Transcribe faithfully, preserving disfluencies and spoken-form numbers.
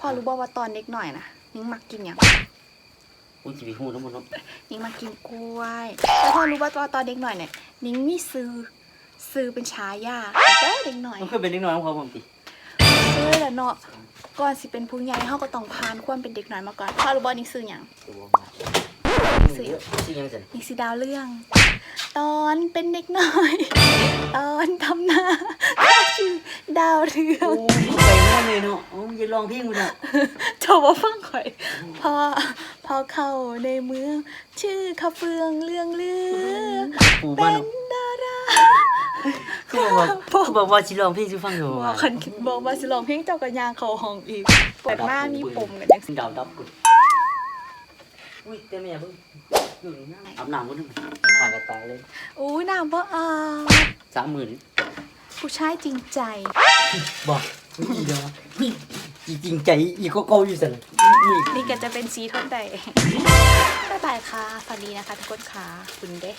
พ่อรู้บ่ว่าตอนเด็กน้อยนะ นิงมักกินหยัง กูสิไปฮู้นำมันเนาะ นิงมักกินกล้วย แล้วพ่อรู้บ่ว่าตอนเด็กน้อยเนี่ย นิงมีชื่อ ชื่อเป็นฉายา แต่เด็กน้อย มันเคยเป็นเด็กน้อยของพ่อผมติ ชื่อแหละเนาะ ก่อนสิเป็นผู้ใหญ่เฮาก็ต้องผ่านความเป็นเด็กน้อยมาก่อน พ่อรู้บ่นิงชื่อหยัง สิสิยังซั่น นิงชื่อดาวเรือง ตอนเป็นเด็กน้อย ตอนทำนา ชื่อดาวเรือง โอ้ยไปม่วนเลยเนาะโอ้ยอย่าร้องเพลงกูเนาะ เจ้าบ่ฟังข่อย พอ พอเข้าในเมือง ชื่อข้าวเฟืองเรื่องลือ กู เป็ บ้าน นดารา คือบอกว่าคือบอกว่าสิร้องเพลงสู่ฟังอยู่ บ่ ว่า คันบอกว่าสิร้องเพลงเจ้าก็ย่างเข้าห้องอีก เปิดมามีผมกันจัง ดาวดับกูอุ้ยแต่แม่เบิ่งอยู่นี่นะอาบน้ำกูนึงผ่านกระต่ายเลย อู้น้ำบ่อาบ สามหมื่น ผู้ชายจริงใจ บอกอีเดียวอีจริงใจอีก็เกาอยู่ซั่นนี่ นี่ก็จะเป็นสีทนได้ บ๊ายบายค่ะ ฝันดีนะคะทุกคนค่ะ คุณเด้